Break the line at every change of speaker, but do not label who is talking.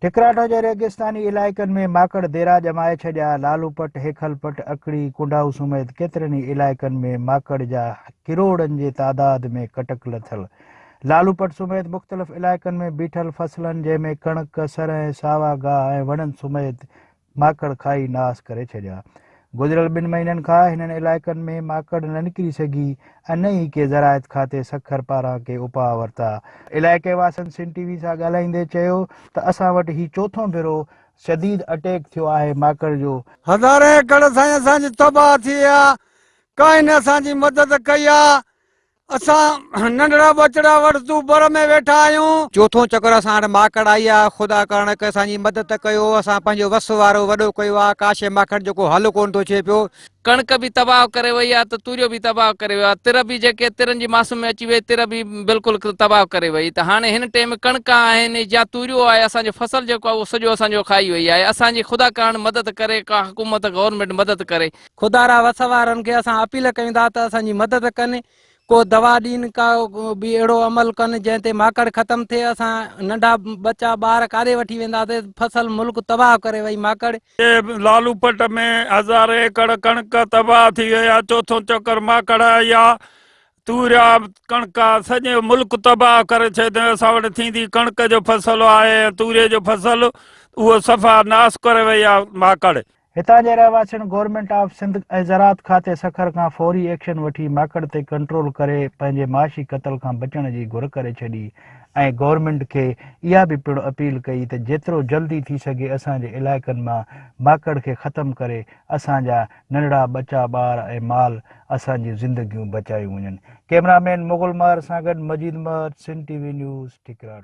ٺڪراٺو جي ريگستاني علائقن ۾ ماڪڙ ديرا ڄمائي ڇڏيا، لالو پٽ، هيکل پٽ، اڪڙي، ڪنڊائو سميت ڪيترن ئي علائقن ۾ ماڪڙ جا ڪروڙن جي تعداد ۾ ڪٽڪ لٿل. لالو پٽ سميت مختلف علائقن ۾ بيٺل فصلن جنهن ۾ ڪڻڪ، سرنهن، ساوا گاهه ۽ وڻن سميت ماڪڙ کائي ناس ڪري ڇڏيا. گذريل ٻن مهينن کان هنن علائقن ۾ ماڪڙ نه نڪري سگهي ۽ نه ئي ڪي زراعت کاتي سکر پاران ڪي اپاء ورتا. علائقي واسين سن ٽي وي سان ڳالهائيندي چيو ته اسان وٽ هي چوٿون ڀيرو شديد اٽيڪ ٿيو آهي ماڪڙ جو،
هزارين ايڪڙ سائين اسان جي تباهه ٿي ويا ڪائين اسان جي مدد ڪئي آ اسان ننڍڙا ٻچڙا وڙهتو بر ۾ ويٺا آهيون.
چوٿون چڪر اسان وٽ ماڪڙ آئي آ، خدا ڪرڻ ڪه اسان جي مدد ڪيو، اسان پنهنجو وس وارو وڏو ڪيو آ، ڪا شيء ماڪڙ جو ڪو حل ڪونه ٿو ٿئي پيو.
ڪڻڪ به تباهه ڪري وئي آ ته توريو به تباهه ڪري ويو آ، تر به جيڪي ترن جي موسم ۾ اچي وئي تر به بلڪل تباهه ڪري وئي ته هاڻي هن ٽيم ڪڻڪ آهن يا توريو آهي اسان جو فصل جيڪو آهي اهو سڄو اسان جو کائي وئي آهي اسان جي خدا ڪارڻ مدد ڪري ڪا حڪومت گورنمينٽ مدد ڪري.
خدارا وس وارن کي اسان اپيل ڪيون ٿا ته اسان جي مدد ڪن ڪو دوا ڏين ڪا به اهڙو عمل ڪن جنهن تي ماڪڙ ختم ٿئي اسان ننڍا ٻچا ٻار ڪاڏي وٺي وينداسين فصل ملڪ تباهه ڪري وئي ماڪڙ.
لالو پٽ ۾ هزارين ايڪڙ ڪڻڪ تباهه ٿي وئي آ چوٿون چڪر ماڪڙ آئي آ توريا ڪڻڪ سڄو ملڪ تباهه ڪري ڇڏيو اسان وٽ ٿيندي ڪڻڪ جو فصل آهي ۽ توري جو فصل اهو صفا ناس ڪري وئي آ ماڪڙ.
هتان جي رهواسين گورنمينٽ آف سنڌ ۽ زراعت کاتي سکر کان فوري ايڪشن وٺي ماڪڙ تي ڪنٽرول ڪري پنهنجي معاشي قتل کان بچڻ جي گهر ڪري ڇڏي ۽ گورنمينٽ کي اها به پڻ اپيل ڪئي ته جيترو جلدي ٿي سگهي اسان جي علائقن مان ماڪڙ کي ختم ڪري اسان جا ننڍڙا ٻچا ٻار ۽ مال اسان جون زندگيون بچايون وڃن ڪئميرا مين مغل مهر سان گڏ Majeed Mehar Sindh T V news Thikratho.